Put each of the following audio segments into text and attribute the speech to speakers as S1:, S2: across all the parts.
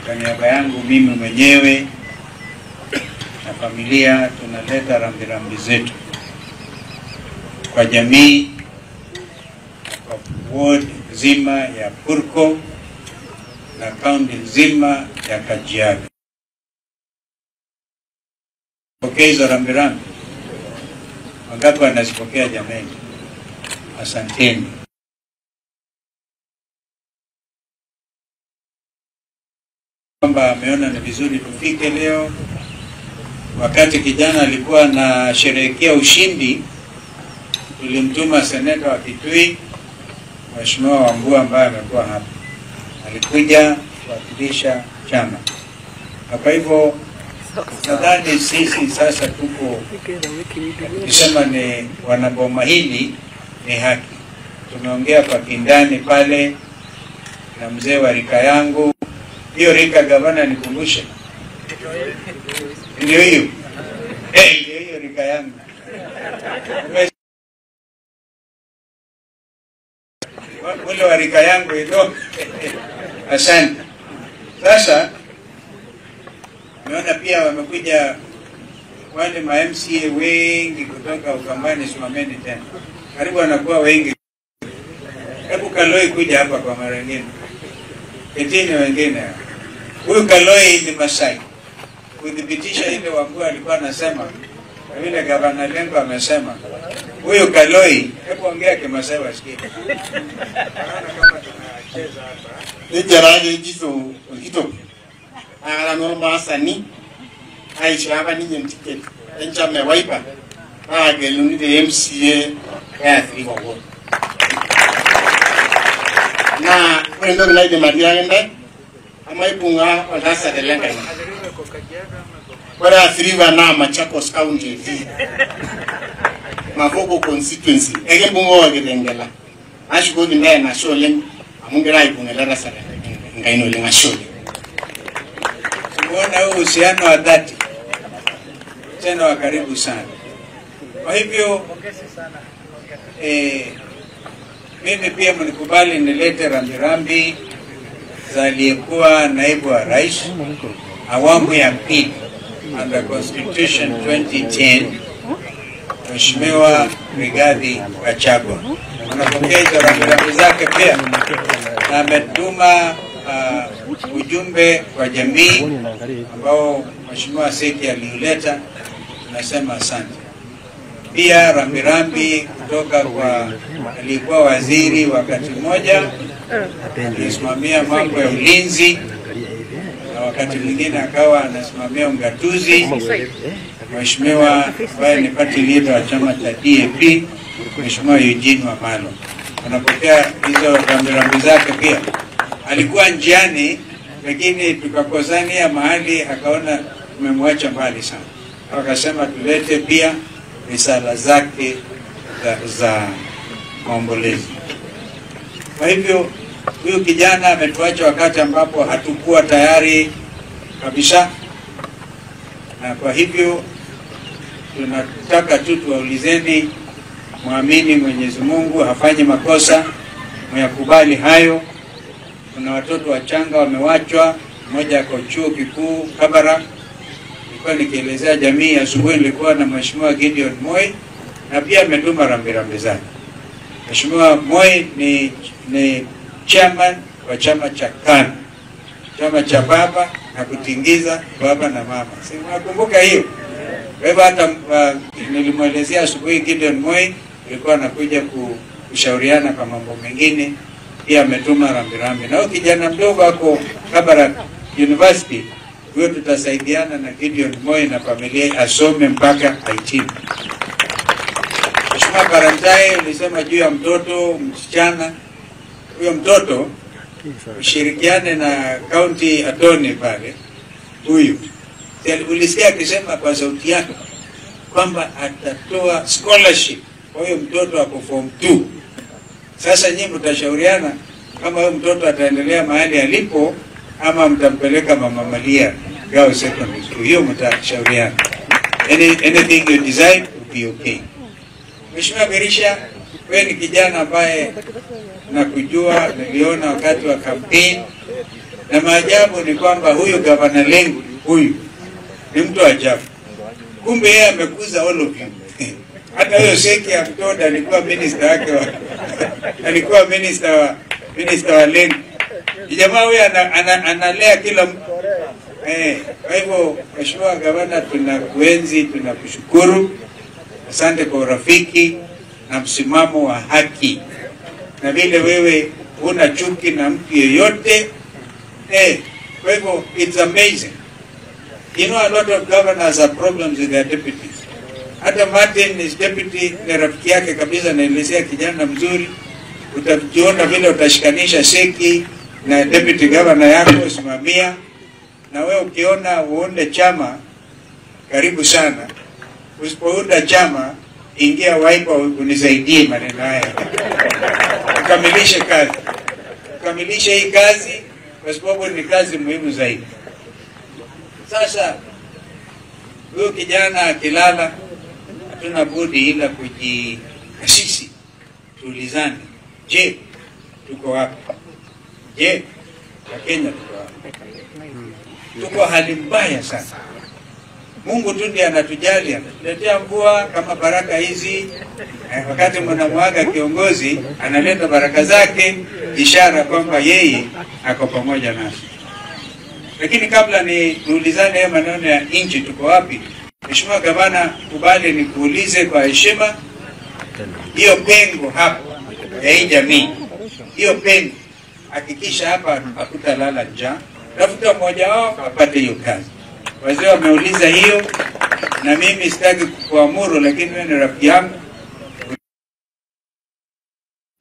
S1: Kwa niaba yangu mimi mwenyewe na familia tunaleta rambirambi zetu kwa jamii, kwa ward nzima ya Purko na kaunti nzima ya Kajiado. Pokea hizo rambirambi. Wangapi wanazipokea jameni? Asanteni. Kwamba ameona ni vizuri tufike leo. Wakati kijana alikuwa anasherehekea ushindi, tulimtuma seneta wa Kitui, Mheshimiwa Wambua ambaye amekuwa hapa. Alikuja kuwakilisha chama. Na kwa hivyo nadhani sisi sasa tuko tukisema ni wanaboma hili ni haki. Tumeongea kwa kindani pale na mzee wa rika yangu. Hiyo rika gavana nikumbushe. Ndio hiyo. Ndio hiyo rika yangu. Ule wa rika yangu hilo. Asante. Sasa naona pia wamekuja wale ma MCA wengi kutoka Ukambani, simameni tena. Karibu wanakuwa wengi. Hebu Kaloi kuja hapa kwa mara nyingine. Ketini wengine. Huyu Kaloi ni Masai. Kudhibitisha ile Wambua alikuwa anasema, na vile gavana Lengo amesema. Huyu Kaloi, hebu ongea Kimasai wasikie. Naona kama tunacheza hapa.
S2: Nijaraje jizo kitu. Agala norma sani aisha hapa ninyi ticket enchame waipa ageluni the MCA ya 3 ward na ore ndoki naidim atiaki ntae amaibung'a oltasat le Nkai. Ore Athi River naa Machakos County etii, Mavoko constituency. Ekimbung'a okitengela. Nashukoki ntae enashe oleng amu ingira aibung' ele tasat Enkai oleng, ashe oleng.
S1: Tumeona huu uhusiano wa dhati tena wa karibu sana. Kwa hivyo mimi pia mnikubali nilete rambirambi za aliyekuwa naibu wa rais awamu ya pili under Constitution 2010, Mheshimiwa Rigathi Gachagua. Anapokea hizo rambirambi zake pia, na ametuma ujumbe kwa jamii ambao Mheshimiwa Seti aliuleta. Tunasema asante. Pia rambirambi kutoka kwa aliyekuwa waziri wakati mmoja alisimamia mambo ya ulinzi na wakati mwingine akawa anasimamia ungatuzi, Mheshimiwa ambaye ni party leader wa chama cha DAP, Mheshimiwa Eugene Wamalwa. Anapokea hizo rambirambi zake pia. Alikuwa njiani lakini tukakosania mahali, akaona tumemwacha mbali sana. Akasema tulete pia risala zake za maombolezo. Kwa hivyo huyu kijana ametuacha wakati ambapo hatukuwa tayari kabisa, na kwa hivyo tunataka tu tuwaulizeni, muamini Mwenyezi Mungu hafanyi makosa, muyakubali hayo. Kuna watoto wachanga wamewachwa, mmoja ako chuo kikuu Kabarak. Nilikuwa nikielezea jamii asubuhi, nilikuwa na Mheshimiwa Gideon Moi na pia ametuma rambirambi zake. Mheshimiwa Moi ni chairman wa chama cha KANU, chama cha baba na kutingiza baba na mama. Si mnakumbuka hiyo? Kwa hivyo hata nilimwelezea asubuhi Gideon Moi, alikuwa anakuja kushauriana kwa mambo mengine, pia ametuma rambirambi. Na huyo kijana mdogo ako Kabarak University, huyo tutasaidiana na Gideon Moi na familia asome mpaka ahitimu. Mheshimiwa Karantai, ulisema juu ya mtoto msichana. Huyo mtoto ushirikiane na county attorney pale. Huyu ulisikia akisema kwa sauti yake kwamba atatoa scholarship kwa huyo mtoto ako form 2. Sasa nyinyi mtashauriana kama huyo mtoto ataendelea mahali alipo ama mtampeleka Mama Malia Girls Secondary School. Hiyo mtashauriana. Anything you decide will be okay. Mheshimiwa Birisha, wewe ni kijana ambaye nakujua, niliona wakati wa campaign Na maajabu ni kwamba huyu Gavana Lenku huyu ni mtu ajabu. Kumbe yeye amekuza all of you. Hata huyo Seki ya Mtoda alikuwa minister wake wa alikuwa minister wa Lenku. Jamaa huyu analea kila mtu. Kwa hivyo Mheshimiwa Gavana, tunakuenzi, tunakushukuru. Asante kwa urafiki na msimamo wa haki. Na vile wewe huna chuki na mtu yeyote. Kwa hivyo it's amazing. You know, a lot of governors have problems with their deputies. Hata Martin, his deputy, ni rafiki yake kabisa, naelezea kijana mzuri. Utajiona vile utashikanisha Seki na deputy governor yako usimamia. Na wewe ukiona uunde chama, karibu sana. Usipounda chama, ingia Wiper unisaidie maneno haya. Ukamilishe kazi. Ukamilishe hii kazi kwa sababu ni kazi muhimu zaidi. Sasa huyu kijana akilala, hatuna budi ila kujikasisi, tuulizane, je, tuko wapi? Je, Wakenya tuko wapi? Tuko hali mbaya sana. Mungu tu ndiye anatujali, anatuletea mvua kama baraka hizi. Wakati mnamwaga kiongozi analeta baraka zake, ishara kwamba yeye ako pamoja nasi. Lakini kabla ni tuulizane haya maneno ya nchi tuko wapi, Mheshimiwa Gavana, kubali nikuulize kwa heshima, hiyo pengo hapo ya hii jamii, hiyo pengo, hakikisha hapa hakutalala njaa. Tafuta mmoja wao apate hiyo kazi. Wazee wameuliza hiyo, na mimi sitaki kukuamuru, lakini wewe ni rafiki yangu.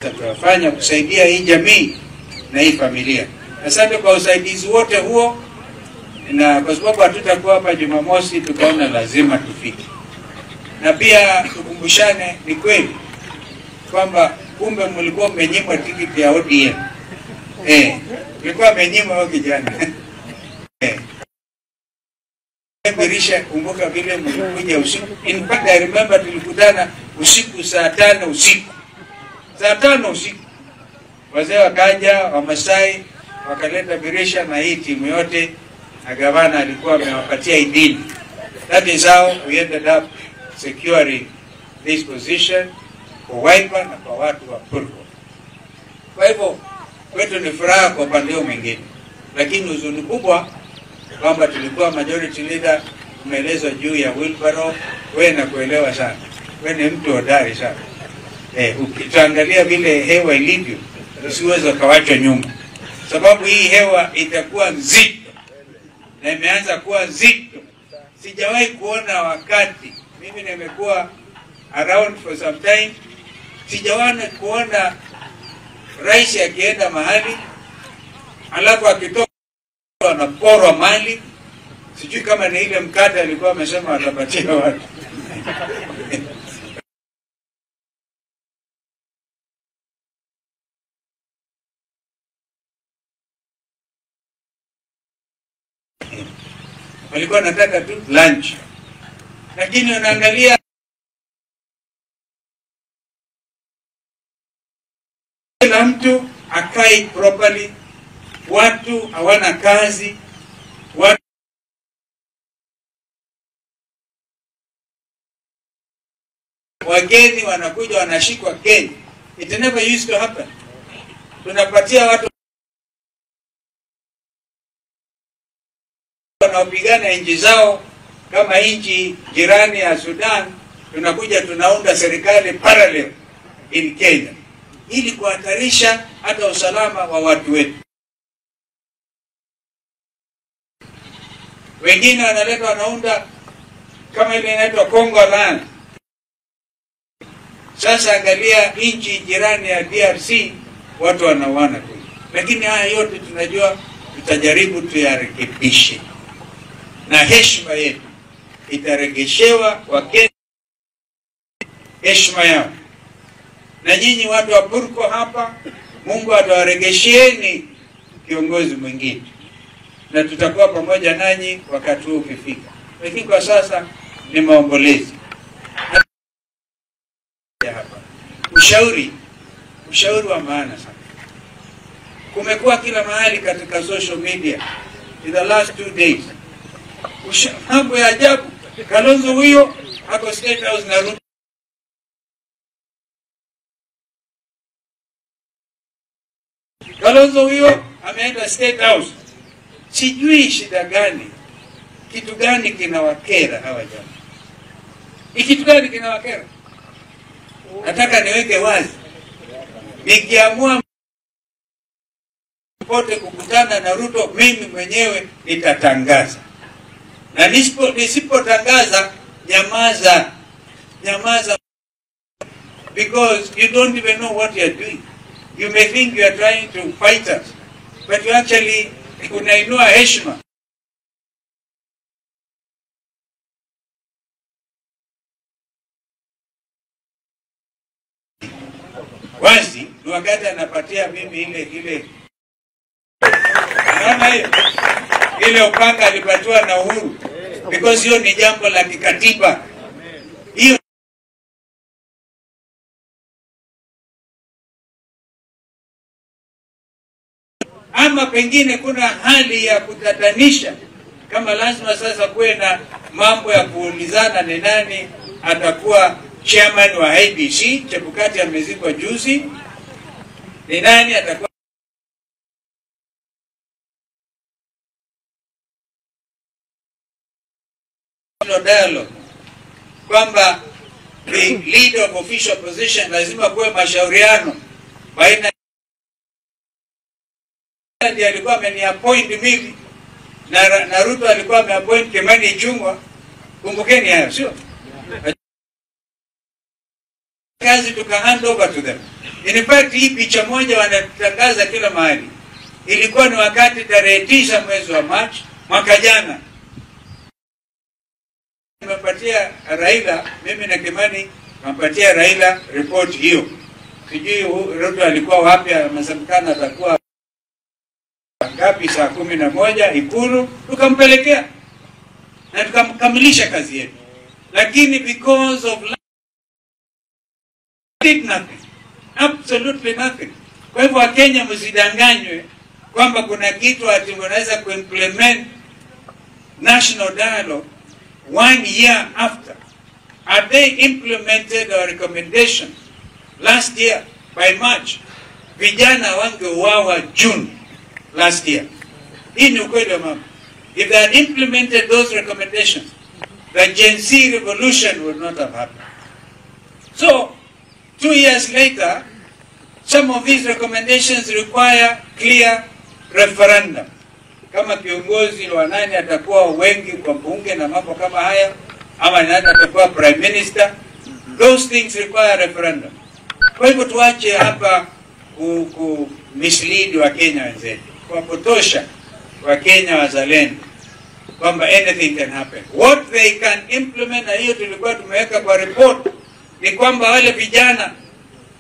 S1: Tutafanya kusaidia hii jamii na hii familia. Asante kwa usaidizi wote huo, na kwa sababu hatutakuwa hapa Jumamosi, tukaona lazima tufike. Na pia tukumbushane, ni kweli kwamba kumbe mlikuwa mmenyimwa tikiti ya ODM. Mlikuwa mmenyimwa huyo kijana. Berisha, kumbuka vile mlikuja usiku. In fact, I remember tulikutana usiku saa 5 usiku. Saa 5 usiku. Wazee wakaja, Wamasai wakaleta Berisha na hii timu yote, na gavana alikuwa amewapatia idhini. That is how we ended up securing this position kwa Wiper na kwa watu wa Purko. Kwa hivyo kwetu ni furaha kwa upande mwingine, lakini huzuni kubwa kwamba tulikuwa majority leader. Umeelezwa juu ya wheelbarrow, wewe nakuelewa sana. Wewe ni mtu hodari sana. Ukiangalia vile hewa ilivyo, usiweze kawachwa nyuma. Sababu hii hewa itakuwa nzito. Na imeanza kuwa nzito. Sijawahi kuona wakati, mimi nimekuwa around for some time, sijawahi kuona rais akienda mahali alafu akitoka anaporwa mali. Sijui kama ni ile mkate alikuwa amesema atapatia watu. Walikuwa nataka tu lunch. Lakini unaangalia kila mtu akai properly, watu hawana kazi, watu wageni wanakuja wanashikwa Kenya. It never used to happen. Tunapatia watu wanaopigana nchi zao kama nchi jirani ya Sudan, tunakuja tunaunda serikali parallel in Kenya ili kuhatarisha hata usalama wa watu wetu. Wengine wanaleta wanaunda kama ile inaitwa Congo Land. Sasa angalia nchi jirani ya DRC, watu wanauana tu. Lakini haya yote tunajua tutajaribu tuyarekebishe. Na heshima yetu itaregeshewa Wakenya, heshima yao. Na nyinyi watu wa Purko hapa, Mungu atawaregeshieni kiongozi mwingine. Na tutakuwa pamoja nanyi wakati huu ukifika. Lakini kwa sasa ni maombolezi. Hapa ushauri wa maana sana. Kumekuwa kila mahali katika social media in the last 2 days. Mambo ya ajabu. Kalonzo huyo ako State House na Ruto. Kalonzo huyo ameenda State House. Sijui shida gani, kitu gani kinawakera hawa jamaa. Kitu gani kinawakera? Nataka niweke wazi. Nikiamua pote kukutana na Ruto, mimi mwenyewe nitatangaza. Na nisipotangaza, nyamaza. Nyamaza. Because you don't even know what you are doing. You may think you are trying to fight us, but you actually unainua heshima. Wazi, ni wakati anapatia mimi ile. Unaona hiyo? Ile upanga alipatiwa na Uhuru. Because hiyo ni jambo la kikatiba. Hiyo ama pengine kuna hali ya kutatanisha, kama lazima sasa kuwe na mambo ya kuulizana ni nani atakuwa chairman wa IEBC. Chebukati amezikwa juzi. Ni nani atakuwa dialogue, kwamba the leader of official position lazima kuwe mashauriano baina. Ndiye alikuwa ameniappoint mimi na Ruto alikuwa ameappoint Kimani Ichung'wah. Kumbukeni hayo, sio? Kazi tuka hand over to them. In fact, hii picha moja wanatangaza kila mahali. Ilikuwa ni wakati tarehe 9 mwezi wa March mwaka jana. Nimepatia Raila, mimi na Kimani nampatia Raila report hiyo. Sijui Ruto alikuwa wapi, amesemekana atakuwa ngapi saa 11 Ikulu, tukampelekea na tukamkamilisha kazi yetu. Lakini because of did nothing, absolutely nothing. Kwa hivyo Wakenya msidanganywe kwamba kuna kitu ati wanaweza kuimplement national dialogue 1 year after. Had they implemented our recommendation last year by March, vijana wangeuawa June last year. Hii ni ukweli wa mambo. If they had implemented those recommendations, the Gen Z revolution would not have happened. So, 2 years later, some of these recommendations require clear referendum. Kama kiongozi wa nani atakuwa wengi kwa bunge na mambo kama haya, ama nani atakuwa prime minister, those things require referendum. Kwa hivyo tuache hapa ku mislead wa Kenya wenzetu, kuwapotosha wa Kenya wazalendo kwamba anything can happen. What they can implement, na hiyo tulikuwa tumeweka kwa report, ni kwamba wale vijana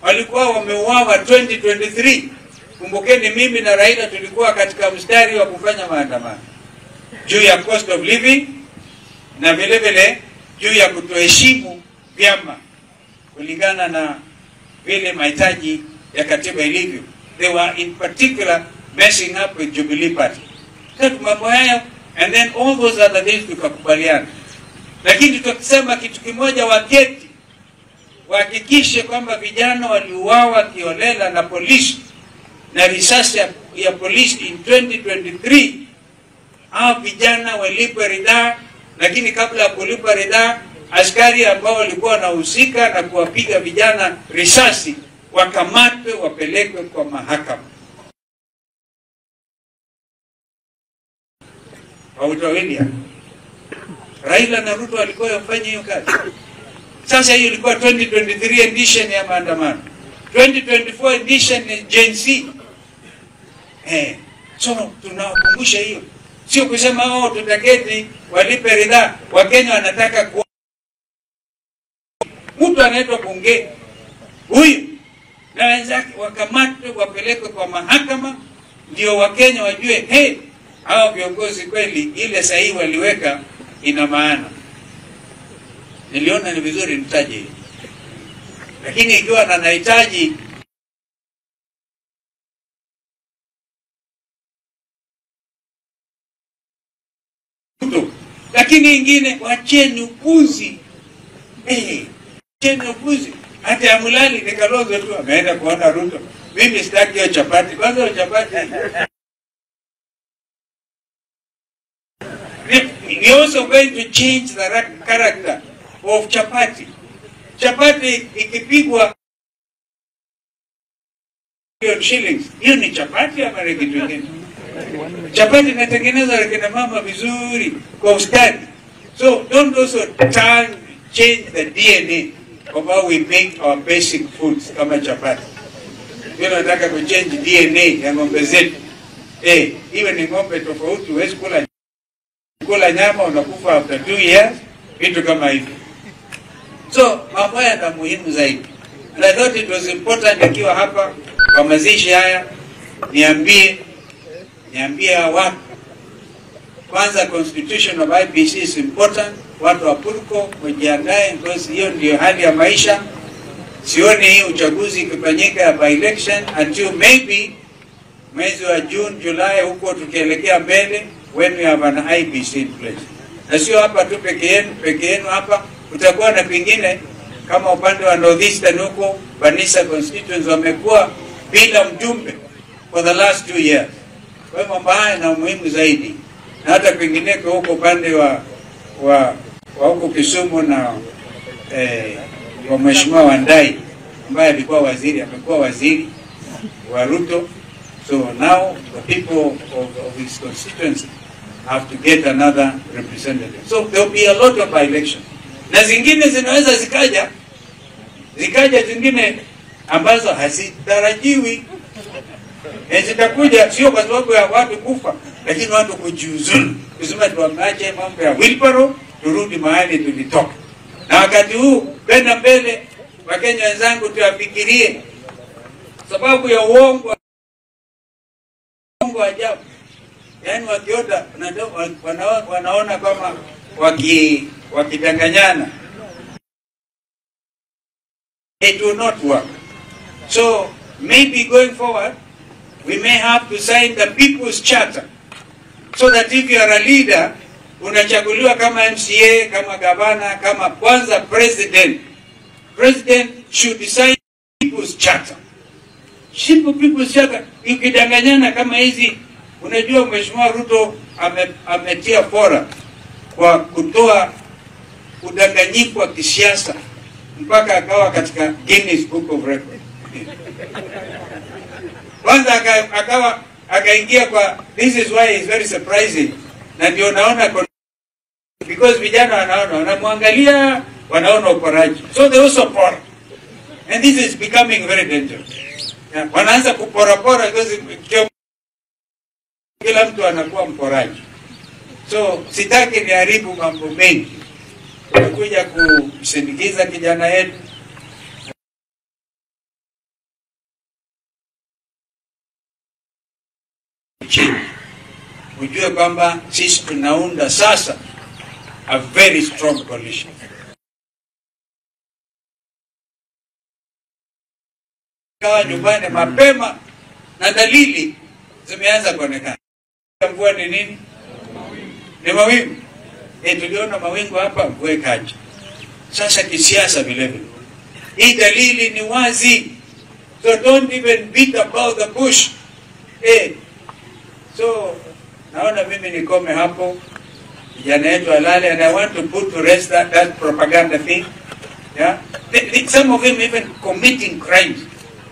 S1: walikuwa wameuawa 2023. Kumbukeni mimi na Raila tulikuwa katika mstari wa kufanya maandamano juu ya cost of living na vile vile juu ya kutoheshimu vyama kulingana na vile mahitaji ya katiba ilivyo. They were in particular messing up with Jubilee Party. Sasa mambo haya and then all those other things tukakubaliana. Lakini tukisema kitu kimoja, waketi wahakikishe kwamba vijana waliuawa kiolela na polisi na risasi ya polisi in 2023, hao vijana walipwe ridhaa. Lakini kabla ya kulipwa ridhaa, askari ambao walikuwa wanahusika na kuwapiga vijana risasi wakamatwe, wapelekwe kwa mahakama. Raila na Ruto walikuwa wafanye hiyo kazi. Sasa hiyo ilikuwa 2023 edition ya maandamano. 2024 edition ni Gen Z. So tunakumbusha hiyo. Sio kusema oh tutaketi walipe ridhaa. Wakenya wanataka kuwa mtu anaitwa bunge huyu na wenzake wakamatwe, wapelekwe kwa mahakama, ndio Wakenya wajue hey, hao viongozi kweli ile sahihi waliweka ina maana. Niliona ni vizuri nitaje hiyo. Lakini ikiwa na nahitaji Lakini ingine, wacheni upuzi. Wacheni upuzi. Hata ya Mulali ni Kalonzo tu ameenda kuona Ruto. Mimi sitaki hiyo chapati. Kwanza hiyo chapati. We also going to change the character of chapati. Chapati ikipigwa shillings, hiyo ni chapati ama ni kitu kingine? Chapati inatengenezwa na kina mama vizuri kwa ustadi. So don't also change the DNA of how we make our basic foods kama chapati. Wewe unataka kuchange DNA ya ng'ombe zetu. Iwe ni ng'ombe tofauti, huwezi kula nyama unakufa after 2 years, vitu kama hivyo. So mambo haya ni muhimu zaidi. And I thought it was important nikiwa hapa kwa mazishi haya niambie watu. Kwanza, constitution of IEBC is important. Watu wa Purko wajiandae, because hiyo ndio hali ya maisha. Sioni hii uchaguzi ikifanyika ya by election until maybe mwezi wa June, July huko tukielekea mbele, when we have an IEBC in place. Na sio hapa tu peke yenu hapa, utakuwa na pengine kama upande wa Northeastern huko Banisa constituents wamekuwa bila mjumbe for the last 2 years. Kwa hiyo mambo haya na muhimu zaidi. Na hata kwingineko huko upande wa huko Kisumu na wa Mheshimiwa Wandai ambaye alikuwa waziri, amekuwa waziri wa Ruto. So now the people of his constituency have to get another representative. So there will be a lot of by-election. Na zingine zinaweza zikaja zingine ambazo hazitarajiwi. Zitakuja sio kwa sababu ya watu kufa, lakini watu kujiuzulu. Kusema tuache mambo ya wheelbarrow, turudi mahali tulitoka. Na wakati huu kwenda mbele, Wakenya wenzangu, tuyafikirie sababu ya uongo ajabu. Yaani wakiota wanaona kama wakidanganyana. It will not work. So maybe going forward we may have to sign the People's Charter, so that if you are a leader, unachaguliwa kama MCA, kama gavana, kama kwanza president. President should sign People's Charter. Simple People's Charter. Ukidanganyana kama hizi, unajua Mheshimiwa Ruto ametia fora kwa kutoa udanganyifu wa kisiasa mpaka akawa katika Guinness Book of Records. Kwanza akaingia kwa, this is why it's very surprising. Na ndio naona, because vijana wanaona, wanamwangalia, wanaona uporaji. So they also pora. And this is becoming very dangerous. Yeah, wanaanza kuporapora because kila mtu anakuwa mporaji. So sitaki niharibu mambo mengi. Tumekuja kumsindikiza kijana yetu. Ujue kwamba sisi tunaunda sasa a very strong coalition. Kawa nyumbani mapema na dalili zimeanza kuonekana. Mvua ni nini? Ni mawingu. Tuliona mawingu hapa, mvua ikaja. Sasa kisiasa vile vile. Hii dalili ni wazi. So don't even beat about the bush. So naona mimi nikome hapo. Vijana yetu alale, and I want to put to rest that propaganda thing. Yeah? Some of them even committing crimes.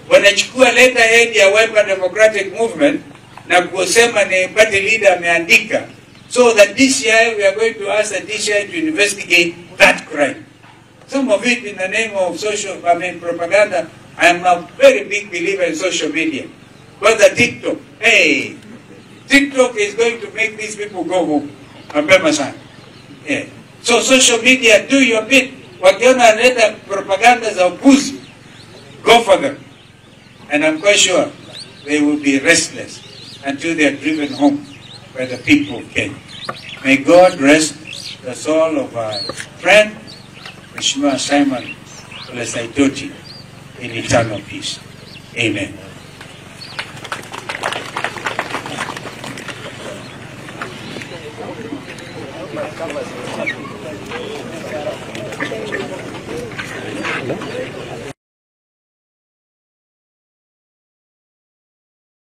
S1: Wanachukua letterhead ya Wiper Democratic Movement na kusema ni party leader ameandika. So that DCI, we are going to ask the DCI to investigate that crime. Some of it in the name of propaganda. I am a very big believer in social media. But the TikTok, hey, TikTok is going to make these people go home. Mapema sana. Yeah. So social media, do your bit. Wakiona wanaleta propaganda za upuzi, go for them. And I'm quite sure they will be restless until they are driven home by the people of Kenya. May God rest the soul of our friend, Mheshimiwa Simon Ole Saitoti, in eternal peace. Amen.